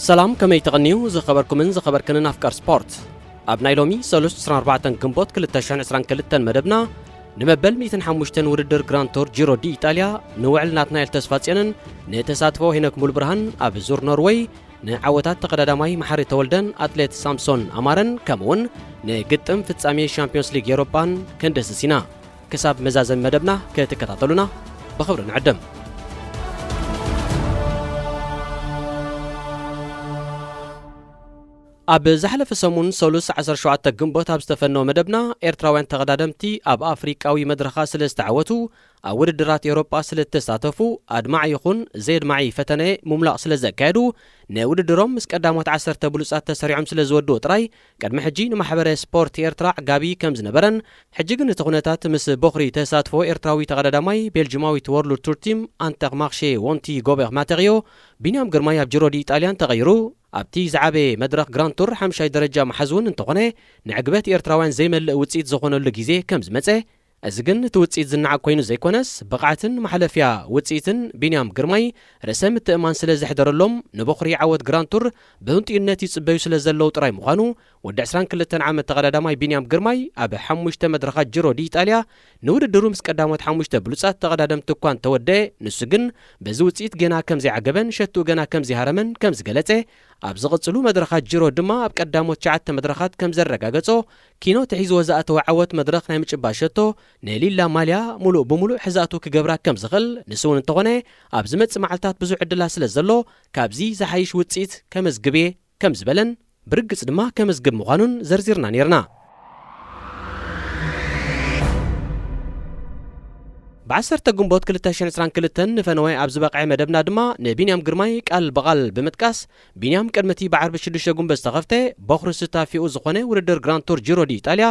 ሰላም፣ ከመይ ተቐንዩ ዝኸበርኩምን ዝኸበርክንን ኣፍቃር ስፖርት? ኣብ ናይ ሎሚ ሰሉስ ዕስራን ኣርባዕተን ግንቦት ክልተ ሽሕን ዕስራን ክልተን መደብና፣ ንመበል ሚእትን ሓሙሽተን ውድድር ግራንድ ቱር ጂሮ ዲ ኢጣልያ ንውዕል ናትናኤል ተስፋጽዮንን ንተሳትፎ ሄኖክ ሙሉብርሃን ኣብ ዙር ኖርወይ ንዓወታት ተቐዳዳማይ መሓሪ ተወልደን ኣትሌት ሳምሶን ኣማረን ከምኡውን ንግጥም ፍጻሜ ሻምፒዮንስ ሊግ ኤውሮጳን ክንድህስስ ኢና። ክሳብ መዛዘሚ መደብና ክትከታተሉና ብኽብሪ ንዕድም። ኣብ ዝሓለፈ ሰሙን ሰሉስ ዓሰርተ ሸውዓተ ግንቦት ኣብ ዝተፈነወ መደብና፣ ኤርትራውያን ተቐዳደምቲ ኣብ ኣፍሪቃዊ መድረኻ ስለ ዝተዓወቱ፣ ኣብ ውድድራት ኤውሮጳ ስለ ዝተሳተፉ፣ ኣድማዒ ይኹን ዘየድማዒ ፈተነ ምምላቕ ስለ ዘካየዱ፣ ንውድድሮም ምስ ቀዳሞት ዓሰርተ ብሉጻት ተሰሪዖም ስለ ዝወድኡ ጥራይ፣ ቅድሚ ሕጂ ንማሕበረ ስፖርት ኤርትራ ዓጋቢ ከም ዝነበረን፣ ሕጂ ግን እቲ ኩነታት ምስ ቦኽሪ ተሳትፎ ኤርትራዊ ተቐዳዳማይ ቤልጂማዊት ወርልድ ቱር ቲም ኣንተኽ ማኽሼ ዎንቲ ጎበኽ ማተቕዮ፣ ቢንያም ግርማይ ኣብ ጂሮ ዲ ኢጣልያን ተቐይሩ፣ ኣብቲ ዝዓበየ መድረኽ ግራንድ ቱር ሓምሻይ ደረጃ መሓዝ እውን እንተኾነ፣ ንዕግበት ኤርትራውያን ዘይመልእ ውጽኢት ዝኾነሉ ግዜ ከም ዝመጸ፣ እዚ ግን እቲ ውጽኢት ዝነዓቕ ኮይኑ ዘይኮነስ፣ ብቕዓትን ማሕለፍያ ውጽኢትን ቢንያም ግርማይ ርእሰ ምትእምማን ስለ ዘሕደረሎም፣ ንቦኽሪ ዓወት ግራንድ ቱር ብህንጡይነት ይጽበዩ ስለ ዘለዉ ጥራይ ምዃኑ፣ ወዲ ዕስራን ክልተን ዓመት ተቐዳዳማይ ቢንያም ግርማይ ኣብ ሓሙሽተ መድረኻት ጂሮ ዲ ኢጣልያ ንውድድሩ ምስ ቀዳሞት ሓሙሽተ ብሉጻት ተቐዳደምቲ እኳ እንተወደአ፣ ንሱ ግን በዚ ውጽኢት ገና ከም ዘይዓገበን ሸትኡ ገና ከም ዘይሃረመን ከም ዝገለጸ፣ ኣብ ዝቕጽሉ መድረኻት ጂሮ ድማ ኣብ ቀዳሞት ትሽዓተ መድረኻት ከም ዘረጋገጾ፣ ኪኖ ተሒዝዎ ዝኣተወ ዓወት መድረኽ ናይ ምጭባጥ ሸቶ ንሊላ ማልያ ሙሉእ ብሙሉእ ሕዛእቱ ክገብራ ከም ዝኽእል፣ ንሱ እውን እንተኾነ ኣብ ዝመጽእ መዓልታት ብዙሕ ዕድላት ስለ ዘሎ፣ ካብዚ ዝሓይሽ ውጽኢት ከመዝግብ እየ ከም ዝበለን ብርግጽ ድማ ከመዝግብ ምዃኑን ዘርዚርና ነይርና። ብዓሰርተ ግንቦት ክልተ ሽሕን ዕስራን ክልተን ንፈነወ ኣብ ዝበቕዐ መደብና ድማ ንቢንያም ግርማይ ቃል ብቓል ብምጥቃስ፣ ቢንያም ቅድሚ እቲ ብዓርቢ ሽዱሽተ ግንቦት ዝተኸፍተ ቦኽሪ ስታፊኡ ዝኾነ ውድድር ግራንድ ቱር ጂሮ ዲ ኢጣልያ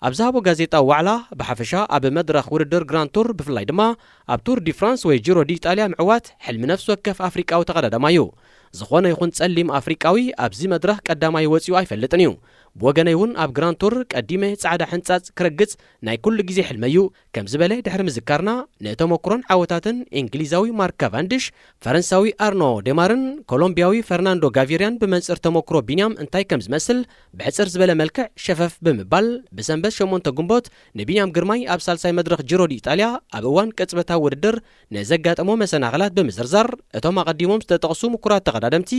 ኣብ ዝሃቦ ጋዜጣዊ ዋዕላ፣ ብሓፈሻ ኣብ መድረኽ ውድድር ግራንድ ቱር ብፍላይ ድማ ኣብ ቱር ዲ ፍራንስ ወይ ጂሮ ዲ ኢጣልያ ምዕዋት ሕልሚ ነፍሲ ወከፍ ኣፍሪቃዊ ተቐዳዳማይ እዩ። ዝኾነ ይኹን ጸሊም ኣፍሪቃዊ ኣብዚ መድረኽ ቀዳማይ ወጺኡ ኣይፈልጥን እዩ። ብወገነይ እውን ኣብ ግራንድ ቱር ቀዲመ ጻዕዳ ሕንጻጽ ክረግጽ ናይ ኩሉ ግዜ ሕልመይ እዩ ከም ዝበለ ድሕሪ ምዝካርና፣ ንተመኩሮን ዓወታትን እንግሊዛዊ ማርክ ካቫንድሽ፣ ፈረንሳዊ ኣርኖ ዴማርን ኮሎምቢያዊ ፈርናንዶ ጋቪርያን ብመንጽር ተመኩሮ ቢንያም እንታይ ከም ዝመስል ብሕጽር ዝበለ መልክዕ ሸፈፍ ብምባል፣ ብሰንበት ሸሞንተ ግንቦት ንቢንያም ግርማይ ኣብ ሳልሳይ መድረኽ ጂሮ ዲ ኢጣልያ ኣብ እዋን ቅጽበታዊ ውድድር ንዘጋጠሞ መሰናኽላት ብምዝርዛር፣ እቶም ኣቐዲሞም ዝተጠቕሱ ምኩራት ተቐዳደምቲ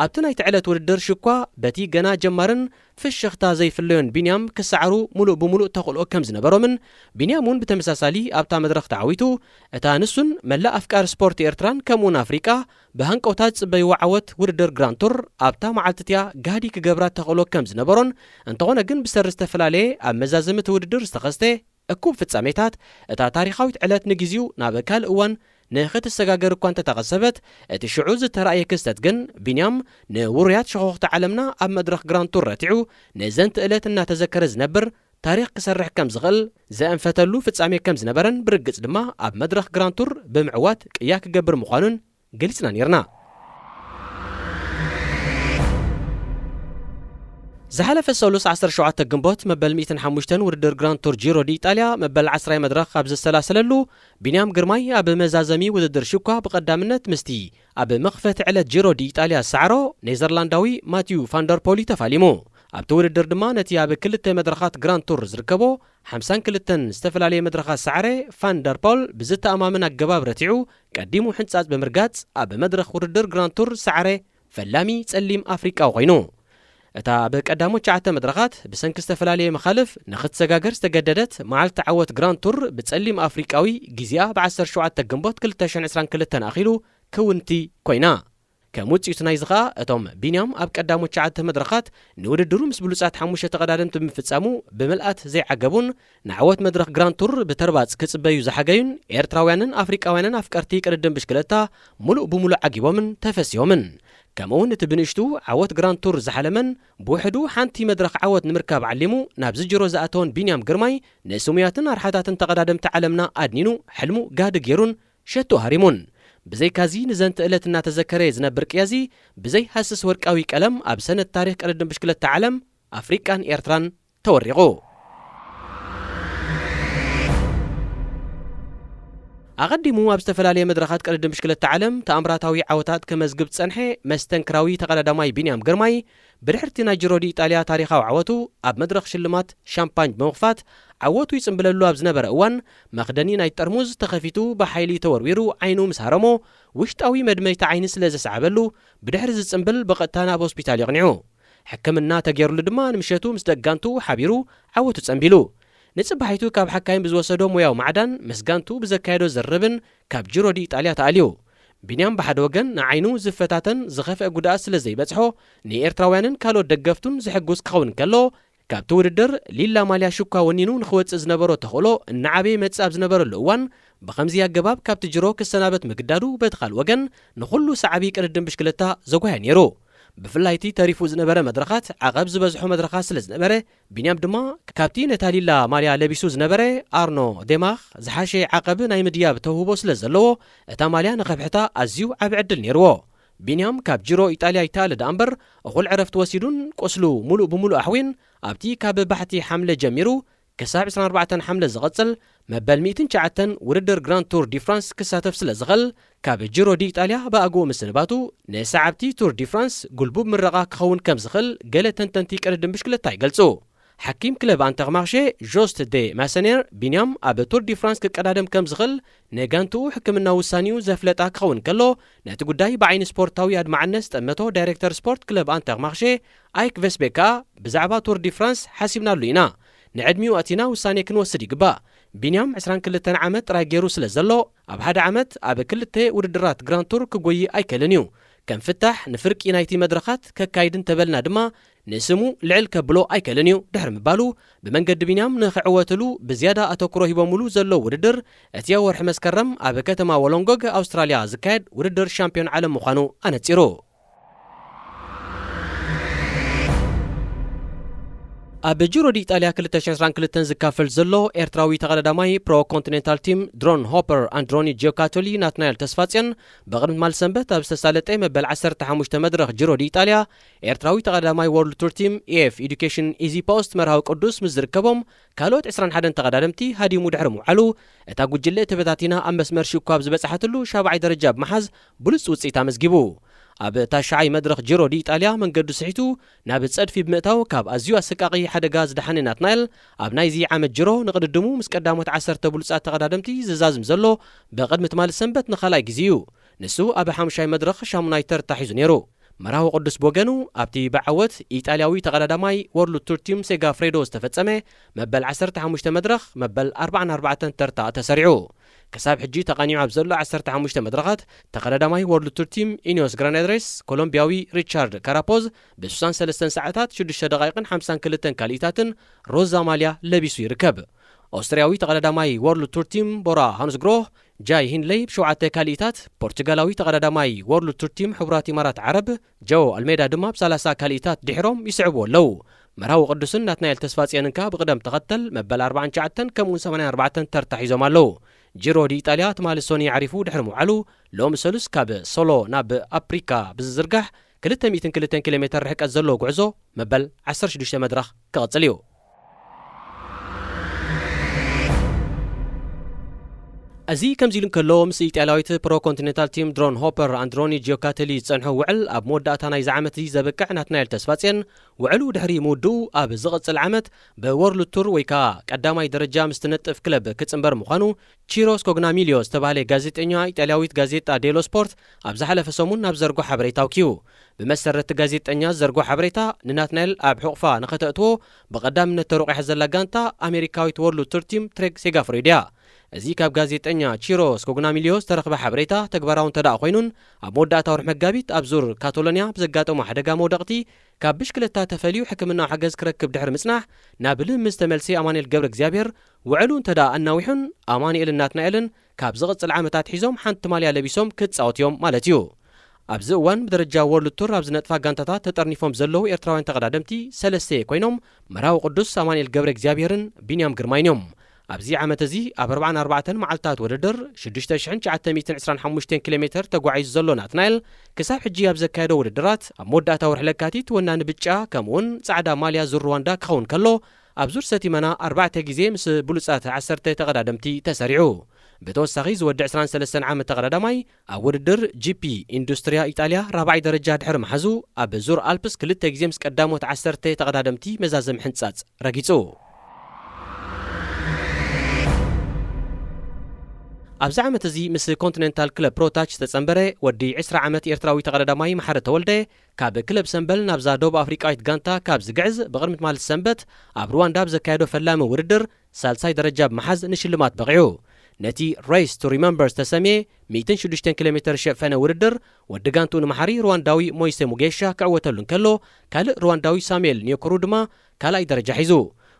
ኣብቲ ናይቲ ዕለት ውድድር ሽኳ በቲ ገና ጀማርን ፍሽኽታ ዘይፍለዮን ቢንያም ክሰዓሩ ሙሉእ ብሙሉእ ተኽእሎ ከም ዝነበሮምን፣ ቢንያም እውን ብተመሳሳሊ ኣብታ መድረኽ ተዓዊቱ፣ እታ ንሱን መላእ ኣፍቃሪ ስፖርት ኤርትራን ከምኡውን ኣፍሪቃ ብሃንቀውታ ዝጽበይዎ ዓወት ውድድር ግራንድ ቱር ኣብታ መዓልቲ እቲኣ ጋህዲ ክገብራ ተኽእሎ ከም ዝነበሮን፣ እንተኾነ ግን ብሰሪ ዝተፈላለየ ኣብ መዛዘሚ እቲ ውድድር ዝተኸስተ እኩብ ፍጻሜታት፣ እታ ታሪኻዊት ዕለት ንግዜኡ ናብ ካልእ እዋን ንኽትሰጋገር እኳ እንተተቐሰበት፣ እቲ ሽዑ ዝተራእየ ክስተት ግን ቢንያም ንውሩያት ሸኾኽቲ ዓለምና ኣብ መድረኽ ግራንድ ቱር ረቲዑ ንዘንቲ ዕለት እናተዘከረ ዝነብር ታሪኽ ክሰርሕ ከም ዝኽእል ዘእንፈተሉ ፍጻሜ ከም ዝነበረን ብርግጽ ድማ ኣብ መድረኽ ግራንድ ቱር ብምዕዋት ቅያ ክገብር ምዃኑን ገሊጽና ነይርና። ዝሓለፈ ሰሉስ ዓሰርተ ሸውዓተ ግንቦት መበል ሚእትን ሓሙሽተን ውድድር ግራንድ ቱር ጂሮ ዲ ኢጣልያ መበል ዓስራይ መድረኽ ኣብ ዘሰላሰለሉ፣ ቢንያም ግርማይ ኣብ መዛዘሚ ውድድር ሽኳ ብቐዳምነት ምስቲ ኣብ መኽፈቲ ዕለት ጂሮ ዲ ኢጣልያ ዝሰዓሮ ኔዘርላንዳዊ ማቲዩ ፋንደርፖል እዩ ተፋሊሙ። ኣብቲ ውድድር ድማ ነቲ ኣብ ክልተ መድረኻት ግራንድ ቱር ዝርከቦ ሓምሳን ክልተን ዝተፈላለየ መድረኻት ዝሰዓረ ፋንደርፖል ብዝተኣማምን ኣገባብ ረቲዑ ቀዲሙ ሕንጻጽ ብምርጋጽ ኣብ መድረኽ ውድድር ግራንድ ቱር ዝሰዓረ ፈላሚ ጸሊም ኣፍሪቃዊ ኮይኑ። እታ ኣብ ቀዳሞት ትሽዓተ መድረኻት ብሰንኪ ዝተፈላለየ መኻልፍ ንኽትሰጋገር ዝተገደደት መዓልቲ ዓወት ግራንድ ቱር ብጸሊም ኣፍሪቃዊ ግዜኣ ብ ዓሰርተ ሸውዓተ ግንቦት ክልተ ሽሕን ዕስራን ክልተን ኣኺሉ ክውንቲ ኮይና። ከም ውጽኢቱ ናይዚ ኸኣ እቶም ቢንያም ኣብ ቀዳሞት ትሽዓተ መድረኻት ንውድድሩ ምስ ብሉጻት ሓሙሽተ ተቐዳደምቲ ብምፍጻሙ ብምልኣት ዘይዓገቡን ንዓወት መድረኽ ግራንድ ቱር ብተርባጽ ክጽበዩ ዝሓገዩን ኤርትራውያንን ኣፍሪቃውያንን ኣፍቀርቲ ቅድድም ብሽክለታ ምሉእ ብምሉእ ዓጊቦምን ተፈሲሆምን። ከምኡውን እቲ ብንእሽቱ ዓወት ግራንድ ቱር ዝሓለመን ብውሕዱ ሓንቲ መድረኽ ዓወት ንምርካብ ዓሊሙ ናብዚ ጅሮ ዝኣተወን ቢንያም ግርማይ ንስሙያትን ኣርሓታትን ተቐዳደምቲ ዓለምና ኣድኒኑ ሕልሙ ጋህዲ ገይሩን ሸቱ ሃሪሙን። ብዘይካዚ ንዘንቲ ዕለት እናተዘከረ ዝነብር ቅያዚ ብዘይ ሃስስ ወርቃዊ ቀለም ኣብ ሰነድ ታሪኽ ቅድድም ብሽክለታ ዓለም ኣፍሪቃን ኤርትራን ተወሪቑ። ኣቐዲሙ ኣብ ዝተፈላለየ መድረኻት ቅድድም ብሽክለታ ዓለም ተኣምራታዊ ዓወታት ከመዝግብ ዝጸንሐ መስተንክራዊ ተቐዳዳማይ ቢንያም ግርማይ፣ ብድሕርቲ ናይ ጂሮ ዲ ኢጣልያ ታሪኻዊ ዓወቱ፣ ኣብ መድረኽ ሽልማት ሻምፓኝ ብምኽፋት ዓወቱ ይጽምብለሉ ኣብ ዝነበረ እዋን፣ መኽደኒ ናይ ጠርሙዝ ተኸፊቱ ብሓይሊ ተወርዊሩ ዓይኑ ምስ ሃረሞ፣ ውሽጣዊ መድመይቲ ዓይኒ ስለ ዘስዓበሉ፣ ብድሕሪ ዝጽምብል ብቐጥታ ናብ ሆስፒታል የቕኒዑ። ሕክምና ተገይሩሉ ድማ ንምሸቱ ምስ ደጋንቱ ሓቢሩ ዓወቱ ጸንቢሉ። ንጽባሒቱ ካብ ሓካይም ብዝወሰዶ ሞያዊ ማዕዳን ምስ ጋንቱ ብዘካየዶ ዝርርብን ካብ ጂሮ ዲ ኢጣልያ ተኣልዩ። ቢንያም ብሓደ ወገን ንዓይኑ ዝፈታተን ዝኸፍአ ጉድኣት ስለ ዘይበጽሖ፣ ንኤርትራውያንን ካልኦት ደገፍቱን ዘሐጉስ ክኸውን እንከሎ፣ ካብቲ ውድድር ሊላ ማልያ ሽኳ ወኒኑ ንኽወጽእ ዝነበሮ ተኽእሎ እናዓበየ ይመጽእ ኣብ ዝነበረሉ እዋን፣ ብኸምዚ ኣገባብ ካብቲ ጅሮ ክሰናበት ምግዳዱ በቲ ካልእ ወገን ንኹሉ ሰዓቢ ቅድድም ብሽክለታ ዘጓየ ነይሩ። ብፍላይ እቲ ተሪፉ ዝነበረ መድረኻት ዓቐብ ዝበዝሖ መድረኻት ስለ ዝነበረ፣ ቢንያም ድማ ካብቲ ነታ ሊላ ማልያ ለቢሱ ዝነበረ ኣርኖ ዴማኽ ዝሓሸ ዓቐብ ናይ ምድያብ ተውህቦ ስለ ዘለዎ፣ እታ ማልያ ንኸብሕታ ኣዝዩ ዓቢ ዕድል ነይርዎ። ቢንያም ካብ ጅሮ ኢጣልያ ይተኣለ ደኣ እምበር፣ እኹል ዕረፍቲ ወሲዱን ቁስሉ ሙሉእ ብሙሉእ ኣሕዊን፣ ኣብቲ ካብ ባሕቲ ሓምለ ጀሚሩ ክሳብ ዕስራን ኣርባዕተን ሓምለ ዝቐጽል መበል ሚእትን ትሽዓተን ውድድር ግራንድ ቱር ዲ ፍራንስ ክሳተፍ ስለ ዝኽእል፣ ካብ ጅሮ ዲ ኢጣልያ ብኣግኡ ምስንባቱ፣ ንሰዓብቲ ቱር ዲ ፍራንስ ጉልቡብ ምረቓ ክኸውን ከም ዝኽእል ገለ ተንተንቲ ቅድድም ብሽክለታ ይገልጹ። ሓኪም ክለብ ኣንተርማርሼ ጆስት ዴ ማሰኔር፣ ቢንያም ኣብ ቱር ዲ ፍራንስ ክቀዳደም ከም ዝኽእል ንጋንትኡ ሕክምና ውሳኔኡ ዘፍለጣ ክኸውን ከሎ፣ ነቲ ጉዳይ ብዓይኒ ስፖርታዊ ኣድማዕነት ዝጠመቶ ዳይሬክተር ስፖርት ክለብ ኣንተርማርሼ ኣይክ ቬስቤክ ከኣ፣ ብዛዕባ ቱር ዲ ፍራንስ ሓሲብናሉ ኢና። ንዕድሚኡ ኣቲና ውሳኔ ክንወስድ ይግባእ። ቢንያም ዕስራን ክልተን ዓመት ጥራይ ገይሩ ስለ ዘሎ፣ ኣብ ሓደ ዓመት ኣብ ክልተ ውድድራት ግራንድ ቱር ክጎዪ ኣይክእልን እዩ። ከም ፍታሕ፣ ንፍርቂ ናይቲ መድረኻት ከካይድ እንተበልና ድማ፣ ንስሙ ልዕል ከብሎ ኣይክእልን እዩ ድሕሪ ምባሉ፣ ብመንገዲ ቢንያም ንኽዕወትሉ ብዝያዳ ኣተኩሮ ሂቦምሉ ዘለዉ ውድድር፣ እቲ ኣብ ወርሒ መስከረም ኣብ ከተማ ወሎንጎግ ኣውስትራልያ ዝካየድ ውድድር ሻምፒዮን ዓለም ምዃኑ ኣነጺሩ። ኣብ ጂሮ ዲ ኢጣልያ ክልተ ሽሕን ዕስራን ክልተን ዝካፈል ዘሎ ኤርትራዊ ተቐዳዳማይ ፕሮ ኮንቲኔንታል ቲም ድሮን ሆፐር ኣንድሮኒ ጂዮካቶሊ ናትናኤል ተስፋጽዮን፣ ብቕድሚ ትማል ሰንበት ኣብ ዝተሳለጠ መበል ዓሰርተ ሓሙሽተ መድረኽ ጂሮ ዲ ኢጣልያ፣ ኤርትራዊ ተቐዳዳማይ ወርልድ ቱር ቲም ኤፍ ኤዱኬሽን ኢዚ ፖስት መርሃዊ ቅዱስ ምስ ዝርከቦም ካልኦት ዕስራን ሓደን ተቐዳደምቲ ሃዲሙ ድሕሪ ምውዓሉ፣ እታ ጉጅለ ተበታቲና ኣብ መስመር ሽኳ ኣብ ዝበጽሓትሉ ሻብዓይ ደረጃ ብምሓዝ ብሉጽ ውጽኢት ኣመዝጊቡ። ኣብ ታሽዓይ መድረኽ ጂሮ ዲ ኢጣልያ መንገዱ ስሒቱ ናብ ጸድፊ ብምእታው፣ ካብ ኣዝዩ ኣሰቃቒ ሓደጋ ዝደሓነ ናትናኤል፣ ኣብ ናይዚ ዓመት ጂሮ ንቕድድሙ ምስ ቀዳሞት ዓሰርተ ብሉጻት ተቐዳደምቲ ዝዛዝም ዘሎ ብቕድሚ ትማሊ ሰንበት ንኻልኣይ ግዜ እዩ። ንሱ ኣብ ሓሙሻይ መድረኽ ሻሙናይ ተርታ ሒዙ ነይሩ። መርሃዊ ቅዱስ ብወገኑ፣ ኣብቲ ብዓወት ኢጣልያዊ ተቐዳዳማይ ወርልድ ቱር ቲም ሴጋፍሬዶ ዝተፈጸመ መበል ዓሰርተ ሓሙሽተ መድረኽ መበል ኣርባዓን ኣርባዕተን ተርታ ተሰሪዑ። ክሳብ ሕጂ ተቓኒዑ ኣብ ዘሎ ዓሰርተ ሓሙሽተ መድረኻት፣ ተቐዳዳማይ ወርልድ ቱር ቲም ኢኒዮስ ግራናድሬስ፣ ኮሎምቢያዊ ሪቻርድ ካራፖዝ ብ ሱሳን ሰለስተን ሰዓታት ሽዱሽተ ደቓይቕን ሓምሳን ክልተን ካልኢታትን ሮዛ ማልያ ለቢሱ ይርከብ። ኦስትርያዊ ተቐዳዳማይ ወርልድ ቱር ቲም ቦራ ሃንስግሮህ ጃይ ሂንድለይ ብሸውዓተ ካልኢታት፣ ፖርቹጋላዊ ተቐዳዳማይ ወርልድ ቱር ቲም ሕቡራት ኢማራት ዓረብ ጃኦ ኣልሜዳ ድማ ብሰላሳ ካልኢታት ድሒሮም ይስዕብዎ ኣለዉ። መርሃዊ ቅዱስን ናትናኤል ተስፋጽዮንን ከኣ ብቕደም ተኸተል መበል ኣርባዓን ትሽዓተን ከምኡውን ሰማንያን ኣርባዕተን ተርታ ሒዞም ኣለዉ። ጂሮ ዲ ኢጣልያ ትማሊ ሶኒ ዓሪፉ ድሕሪ ምውዓሉ፣ ሎሚ ሰሉስ ካብ ሶሎ ናብ ኣፕሪካ ብዝዝርጋሕ ክልተ ሚእትን ክልተን ኪሎ ሜተር ርሕቀት ዘለዎ ጉዕዞ መበል ዓሰርተ ሽዱሽተ መድረኽ ክቕጽል እዩ። እዚ ከምዚ ኢሉ እንከሎ፣ ምስ ኢጣልያዊት ፕሮ ኮንቲኔንታል ቲም ድሮን ሆፐር ኣንድሮኒ ጂዮካተሊ ዝጸንሖ ውዕል ኣብ መወዳእታ ናይዚ ዓመት እዚ ዘብቅዕ ናትናኤል ተስፋጽዮን፣ ውዕሉ ድሕሪ ምውድኡ ኣብ ዝቕጽል ዓመት ብወርልድ ቱር ወይ ከኣ ቀዳማይ ደረጃ ምስ ትነጥፍ ክለብ ክጽንበር ምዃኑ ቺሮ ስኮግናሚልዮ ዝተባህለ ጋዜጠኛ ኢጣልያዊት ጋዜጣ ዴሎ ስፖርት ኣብ ዝሓለፈ ሰሙን ናብ ዘርጎ ሓበሬታ ኣውኪዩ። ብመሰረት እቲ ጋዜጠኛ ዘርጎ ሓበሬታ፣ ንናትናኤል ኣብ ሕቑፋ ንኸተእትዎ ብቐዳምነት ተሮቂሓ ዘላ ጋንታ ኣሜሪካዊት ወርልድ ቱር ቲም ትሬግ ሴጋፍሬዶ እያ። እዚ ካብ ጋዜጠኛ ቺሮ ስኮግናሚልዮ ዝተረኽበ ሓበሬታ ተግባራዊ እንተ ደኣ ኮይኑን፣ ኣብ መወዳእታ ወርሒ መጋቢት ኣብ ዙር ካቶሎንያ ብዘጋጠሞ ሓደጋ መውደቕቲ ካብ ብሽክለታ ተፈልዩ ሕክምናዊ ሓገዝ ክረክብ ድሕሪ ምጽናሕ፣ ናብ ልምምድ ዝተመልሰ ኣማኑኤል ገብረ እግዚኣብሔር፣ ውዕሉ እንተ ደኣ ኣናዊሑን ኣማኑኤልን ናትናኤልን ካብ ዝቕጽል ዓመት ኣትሒዞም ሓንቲ ማልያ ለቢሶም ክጻወቱ እዮም ማለት እዩ። ኣብዚ እዋን ብደረጃ ወርልድ ቱር ኣብ ዝነጥፋ ጋንታታት ተጠርኒፎም ዘለዉ ኤርትራውያን ተቐዳደምቲ ሰለስተ ኮይኖም፣ መርሃዊ ቅዱስ፣ ኣማኑኤል ገብረ እግዚኣብሔርን ቢንያም ግርማይን እዮም። ኣብዚ ዓመት እዚ ኣብ ኣርባዓን ኣርባዕተን መዓልታት ውድድር ሽዱሽተ ሽሕን ትሽዓተ ሚእትን ዕስራን ሓሙሽተን ኪሎ ሜተር ተጓዒዙ ዘሎ ናትናኤል፣ ክሳብ ሕጂ ኣብ ዘካየዶ ውድድራት ኣብ መወዳእታ ወርሒ ለካቲት ወናኒ ብጫ ከምኡውን ጻዕዳ ማልያ ዙር ሩዋንዳ ክኸውን ከሎ፣ ኣብ ዙር ሰቲመና ኣርባዕተ ግዜ ምስ ብሉጻት ዓሰርተ ተቐዳደምቲ ተሰሪዑ። ብተወሳኺ ዝወዲ ዕስራን ሰለስተን ዓመት ተቐዳዳማይ ኣብ ውድድር ጂ ፒ ኢንዱስትሪያ ኢጣልያ ራብዓይ ደረጃ ድሕሪ ምሓዙ፣ ኣብ ዙር ኣልፕስ ክልተ ግዜ ምስ ቀዳሞት ዓሰርተ ተቐዳደምቲ መዛዘም ሕንጻጽ ረጊጹ። ኣብዚ ዓመት እዚ ምስ ኮንቲኔንታል ክለብ ፕሮታች ዝተጸንበረ ወዲ ዕስራ ዓመት ኤርትራዊ ተቐዳዳማይ መሓረ ተወልደ፣ ካብ ክለብ ሰምበል ናብዛ ደቡብ ኣፍሪቃዊት ጋንታ ካብ ዝግዕዝ ብቕድሚ ትማሊ ሰንበት ኣብ ሩዋንዳ ኣብ ዘካየዶ ፈላሚ ውድድር ሳልሳይ ደረጃ ብምሓዝ ንሽልማት በቒዑ። ነቲ ሬስ ቱ ሪመምበር ዝተሰምየ ሚእትን ሽዱሽተን ኪሎ ሜተር ዝሸፈነ ውድድር ወዲ ጋንትኡ ንመሓሪ ሩዋንዳዊ ሞይሰ ሙጌሻ ክዕወተሉ እንከሎ፣ ካልእ ሩዋንዳዊ ሳሙኤል ኒዮኮሩ ድማ ካልኣይ ደረጃ ሒዙ።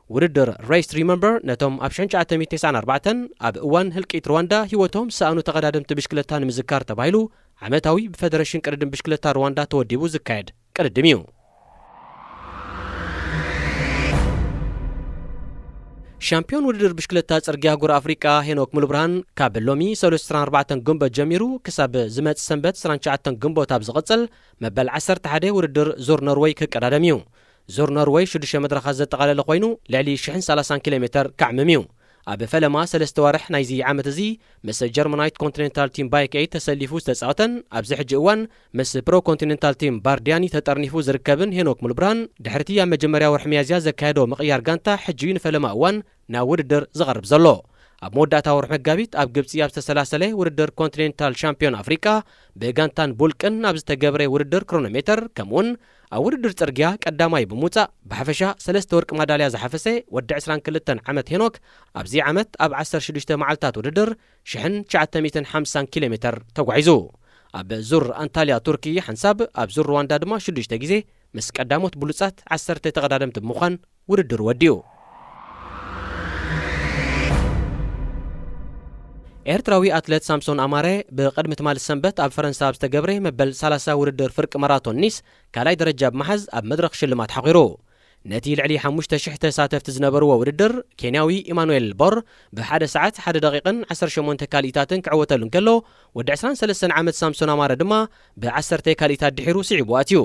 ውድድር ሬስ ቱ ሪመምበር ነቶም ኣብ ሽሕን ትሽዓተ ሚእትን ተስዓን ኣርባዕተን ኣብ እዋን ህልቂት ሩዋንዳ ህይወቶም ዝሰኣኑ ተቐዳደምቲ ብሽክለታ ንምዝካር ተባሂሉ ዓመታዊ ብፈደረሽን ቅድድም ብሽክለታ ሩዋንዳ ተወዲቡ ዝካየድ ቅድድም እዩ። ሻምፒዮን ውድድር ብሽክለታ ጽርግያ ኣህጉር ኣፍሪቃ ሄኖክ ሙሉብርሃን ካብ ሎሚ ሰሉስ ዕስራን ኣርባዕተን ግንቦት ጀሚሩ ክሳብ ዝመጽእ ሰንበት ዕስራን ትሽዓተን ግንቦት ኣብ ዝቕጽል መበል ዓሰርተ ሓደ ውድድር ዙር ኖርወይ ክቀዳደም እዩ። ዙር ኖርወይ ሽዱሽተ መድረኻት ዘጠቓለለ ኮይኑ ልዕሊ ሽሕን ሰላሳን ኪሎ ሜተር ከዕምም እዩ። ኣብ ፈለማ ሰለስተ ዋርሕ ናይዚ ዓመት እዚ ምስ ጀርመናዊት ኮንቲኔንታል ቲም ባይክ ኤይት ተሰሊፉ ዝተጻወተን ኣብዚ ሕጂ እዋን ምስ ፕሮ ኮንቲኔንታል ቲም ባርዲያኒ ተጠርኒፉ ዝርከብን ሄኖክ ሙሉብርሃን፣ ድሕርቲ ኣብ መጀመርያ ወርሒ ሚያዝያ ዘካየዶ ምቕያር ጋንታ ሕጂ እዩ ንፈለማ እዋን ናብ ውድድር ዝቐርብ ዘሎ። ኣብ መወዳእታ ወርሒ መጋቢት ኣብ ግብጺ ኣብ ዝተሰላሰለ ውድድር ኮንቲኔንታል ሻምፒዮን ኣፍሪቃ ብጋንታን ቡልቅን ኣብ ዝተገብረ ውድድር ክሮኖሜተር ከምኡውን ኣብ ውድድር ጽርግያ ቀዳማይ ብምውጻእ ብሓፈሻ ሰለስተ ወርቂ ማዳልያ ዝሓፈሰ ወዲ ዕስራን ክልተን ዓመት ሄኖክ ኣብዚ ዓመት ኣብ ዓሰርተ ሽዱሽተ መዓልታት ውድድር ሽሕን ትሽዓተ ሚእትን ሓምሳን ኪሎ ሜተር ተጓዒዙ። ኣብ ዙር ኣንታልያ ቱርኪ ሓንሳብ፣ ኣብ ዙር ሩዋንዳ ድማ ሽዱሽተ ግዜ ምስ ቀዳሞት ብሉጻት ዓሰርተ ተቐዳደምቲ ብምዃን ውድድር ወዲኡ። ኤርትራዊ ኣትለት ሳምሶን ኣማረ ብቕድሚ ትማሊ ሰንበት ኣብ ፈረንሳ ኣብ ዝተገብረ መበል ሰላሳ ውድድር ፍርቂ ማራቶን ኒስ ካልኣይ ደረጃ ብምሓዝ ኣብ መድረኽ ሽልማት ሓኺሩ። ነቲ ልዕሊ ሓሙሽተ ሽሕ ተሳተፍቲ ዝነበርዎ ውድድር፣ ኬንያዊ ኢማኑኤል ቦር ብሓደ ሰዓት ሓደ ደቂቕን ዓሰርተ ሸሞንተ ካልኢታትን ክዕወተሉ እንከሎ፣ ወዲ ዕስራን ሰለስተን ዓመት ሳምሶን ኣማረ ድማ ብዓሰርተ ካልኢታት ድሒሩ ስዒቡ ኣትዩ።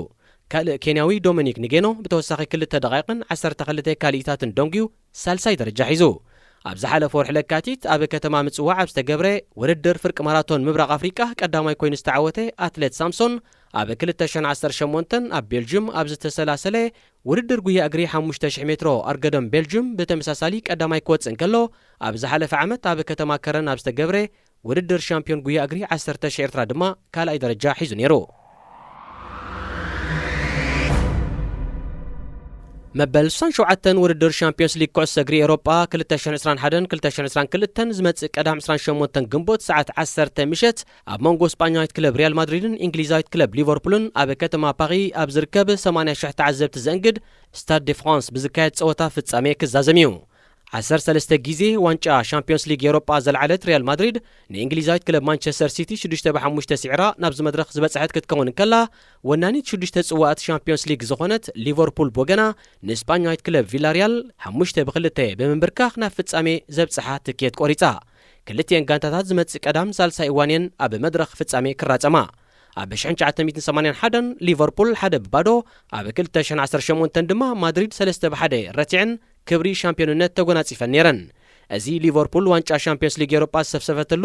ካልእ ኬንያዊ ዶሚኒክ ንጌኖ ብተወሳኺ ክልተ ደቂቕን ዓሰርተ ክልተ ካልኢታትን ደንጉዩ ሳልሳይ ደረጃ ሒዙ። ኣብ ዝሓለፈ ወርሒ ለካቲት ኣብ ከተማ ምጽዋዕ ኣብ ዝተገብረ ውድድር ፍርቂ ማራቶን ምብራቕ ኣፍሪቃ ቀዳማይ ኮይኑ ዝተዓወተ ኣትሌት ሳምሶን፣ ኣብ ክልተ ሽሕን ዓሰርተ ሸሞንተን ኣብ ቤልጅም ኣብ ዝተሰላሰለ ውድድር ጉያ እግሪ ሓሙሽተ ሽሕ ሜትሮ ኣርገደም ቤልጅም ብተመሳሳሊ ቀዳማይ ክወጽእ እንከሎ፣ ኣብ ዝሓለፈ ዓመት ኣብ ከተማ ከረን ኣብ ዝተገብረ ውድድር ሻምፒዮን ጉያ እግሪ ዓሰርተ ሽሕ ኤርትራ ድማ ካልኣይ ደረጃ ሒዙ ነይሩ። መበል ስሳን ሸውዓተን ውድድር ሻምፒዮንስ ሊግ ኩዕሶ እግሪ ኤሮጳ ክልተ ሽሕን ዕስራን ሓደን ክልተ ሽሕን ዕስራን ክልተን ዝመጽእ ቀዳም ዕስራን ሸሞንተን ግንቦት ሰዓት ዓሰርተ ምሸት ኣብ መንጎ ስጳኛዊት ክለብ ሪያል ማድሪድን እንግሊዛዊት ክለብ ሊቨርፑልን ኣብ ከተማ ፓሪ ኣብ ዝርከብ ሰማንያ ሽሕ ተዓዘብቲ ዘእንግድ ስታድ ደ ፍራንስ ብዝካየድ ጸወታ ፍጻሜ ክዛዘም እዩ። ዓሰርተ ሰለስተ ግዜ ዋንጫ ሻምፒዮንስ ሊግ ኤውሮጳ ዘልዓለት ሪያል ማድሪድ ንእንግሊዛዊት ክለብ ማንቸስተር ሲቲ ሽዱሽተ ብ ሓሙሽተ ስዒራ ናብዚ መድረኽ ዝበጽሐት ክትከውን እንከላ፣ ወናኒት ሽዱሽተ ጽዋኣት ሻምፒዮንስ ሊግ ዝኾነት ሊቨርፑል ብወገና ንስጳኛዊት ክለብ ቪላሪያል ሓሙሽተ ብ ክልተ ብምንብርካኽ ናብ ፍጻሜ ዘብጽሓ ትኬት ቆሪጻ። ክልቲኤን ጋንታታት ዝመጽእ ቀዳም ሳልሳይ እዋን እየን ኣብ መድረኽ ፍጻሜ ክራጸማ። ኣብ ሽሕን ትሽዓተ ሚእትን ሰማንያን ሓደን ሊቨርፑል ሓደ ብ ባዶ፣ ኣብ ክልተ ሽሕን ዓሰርተ ሸሞንተን ድማ ማድሪድ ሰለስተ ብ ሓደ ረቲዐን ክብሪ ሻምፒዮንነት ተጎናጺፈን ነይረን። እዚ ሊቨርፑል ዋንጫ ሻምፒዮንስ ሊግ ኤውሮጳ ዝሰፍሰፈትሉ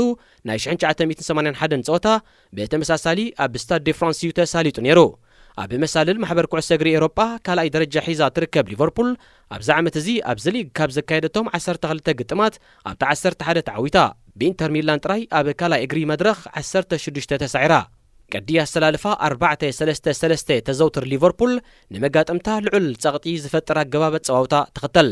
ናይ ሽሕን ትሽዓተ ሚእትን ሰማንያን ሓደን ጸወታ ብተመሳሳሊ ኣብ ስታድ ደ ፍራንስ እዩ ተሳሊጡ ነይሩ። ኣብ መሳልል ማሕበር ኩዕሶ እግሪ ኤውሮጳ ካልኣይ ደረጃ ሒዛ ትርከብ ሊቨርፑል ኣብዚ ዓመት እዚ ኣብዚ ሊግ ካብ ዘካየደቶም ዓሰርተ ክልተ ግጥማት ኣብታ ዓሰርተ ሓደ ተዓዊታ። ብኢንተር ሚላን ጥራይ ኣብ ካልኣይ እግሪ መድረኽ ዓሰርተ ሽዱሽተ ተሳዒራ። ቅዲ ኣሰላልፋ ኣርባዕተ ሰለስተ ሰለስተ ተዘውትር ሊቨርፑል ንመጋጠምታ ልዑል ጸቕጢ ዝፈጥር ኣገባብ ኣጸዋውታ ትኽተል።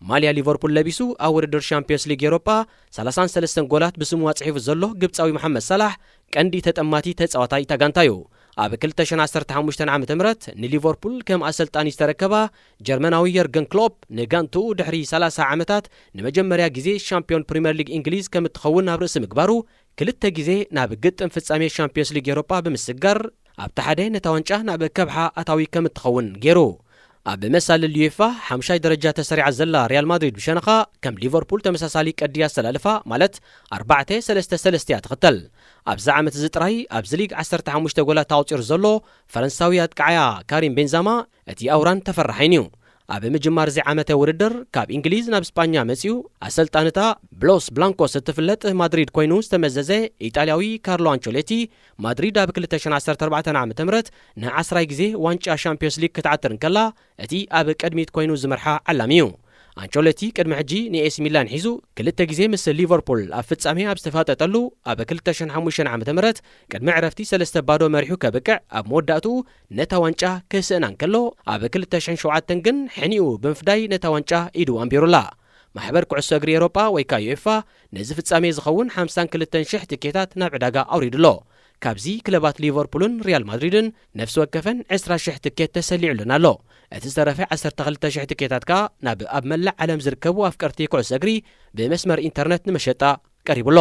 ማልያ ሊቨርፑል ለቢሱ ኣብ ውድድር ሻምፒዮንስ ሊግ ኤውሮጳ ሰላሳን ሰለስተን ጎላት ብስሙ ኣጽሒፉ ዘሎ ግብጻዊ መሓመድ ሳላሕ ቀንዲ ተጠማቲ ተጻዋታይ እታ ጋንታ እዩ። ኣብ ክልተ ሽሕን ዓሰርተ ሓሙሽተን ዓመተ ምህረት ንሊቨርፑል ከም ኣሰልጣኒ ዝተረከባ ጀርመናዊ የርገን ክሎፕ ንጋንትኡ ድሕሪ ሰላሳ ዓመታት ንመጀመርያ ግዜ ሻምፒዮን ፕሪምየር ሊግ እንግሊዝ ከም እትኸውን ኣብ ርእሲ ምግባሩ፣ ክልተ ግዜ ናብ ግጥም ፍጻሜ ሻምፒዮንስ ሊግ ኤውሮጳ ብምስጋር፣ ኣብቲ ሓደ ነታ ዋንጫ ናብ ከብሓ ኣታዊ ከም እትኸውን ገይሩ። ኣብ መሳልል ዩኤፋ ሓምሻይ ደረጃ ተሰሪዓ ዘላ ሪያል ማድሪድ ብሸነኻ ከም ሊቨርፑል ተመሳሳሊ ቀዲ ኣሰላልፋ ማለት ኣርባዕተ ሰለስተ ሰለስተ እያ ትኽተል። ኣብዚ ዓመት እዚ ጥራይ ኣብዚ ሊግ ዓሰርተ ሓሙሽተ ጎላት ኣቑጺሩ ዘሎ ፈረንሳዊ ኣጥቃዓያ ካሪም ቤንዛማ እቲ ኣውራን ተፈራሓይን እዩ። ኣብ ምጅማር እዚ ዓመተ ውድድር ካብ እንግሊዝ ናብ ስጳኛ መጺኡ ኣሰልጣንታ ብሎስ ብላንኮስ እትፍለጥ ማድሪድ ኮይኑ ዝተመዘዘ ኢጣልያዊ ካርሎ ኣንቸሎቲ፣ ማድሪድ ኣብ ክልተ ሽሕን ዓሰርተ ኣርባዕተን ዓመተ ምህረት ንዓስራይ ግዜ ዋንጫ ሻምፒዮንስ ሊግ ክትዓትር እንከላ፣ እቲ ኣብ ቅድሚት ኮይኑ ዝመርሓ ዓላሚ እዩ። ኣንቸሎቲ ቅድሚ ሕጂ ንኤሲ ሚላን ሒዙ ክልተ ግዜ ምስ ሊቨርፑል ኣብ ፍጻሜ ኣብ ዝተፋጠጠሉ፣ ኣብ ክልተ ሽሕን ሓሙሽተን ዓመተ ምህረት ቅድሚ ዕረፍቲ ሰለስተ ባዶ መሪሑ ከብቅዕ፣ ኣብ መወዳእትኡ ነታ ዋንጫ ክስእና እንከሎ፣ ኣብ ክልተ ሽሕን ሸውዓተን ግን ሕኒኡ ብምፍዳይ ነታ ዋንጫ ኢዱ ኣንቢሩላ። ማሕበር ኩዕሶ እግሪ ኤውሮጳ ወይ ከኣ ዩኤፋ ነዚ ፍጻሜ ዝኸውን ሓምሳን ክልተን ሽሕ ትኬታት ናብ ዕዳጋ ኣውሪዱ ኣሎ። ካብዚ ክለባት ሊቨርፑልን ሪያል ማድሪድን ነፍሲ ወከፈን ዕስራ ሽሕ ትኬት ተሰሊዑለን ኣሎ። እቲ ዝተረፈ ዓሰርተ ክልተ ሽሕ ትኬታት ከኣ ናብ ኣብ መላእ ዓለም ዝርከቡ ኣፍቀርቲ ኩዕሶ እግሪ ብመስመር ኢንተርነት ንመሸጣ ቀሪቡ ኣሎ።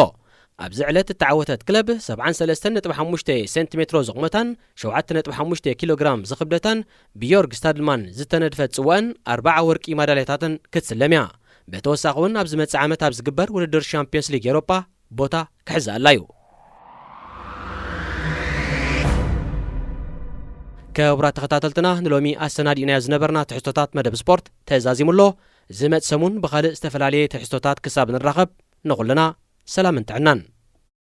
ኣብዚ ዕለት እተዓወተት ክለብ ሰብዓን ሰለስተን ነጥቢ ሓሙሽተ ሴንቲሜትሮ ዝቑመታን ሸውዓተ ነጥቢ ሓሙሽተ ኪሎ ግራም ዝኽብደታን ብዮርግ ስታድልማን ዝተነድፈት ጽዋእን ኣርባዓ ወርቂ ማዳልያታትን ክትስለም እያ። ብተወሳኺ እውን ኣብ ዝመጽእ ዓመት ኣብ ዝግበር ውድድር ሻምፒዮንስ ሊግ ኤውሮጳ ቦታ ክሕዘኣላ እዩ። ክቡራት ተኸታተልትና፣ ንሎሚ ኣሰናዲእናዮ ዝነበርና ትሕዝቶታት መደብ ስፖርት ተዛዚሙ ኣሎ። ዝመጽእ ሰሙን ብኻልእ ዝተፈላለየ ትሕዝቶታት ክሳብ ንራኸብ፣ ንኹልና ሰላምን ጥዕናን።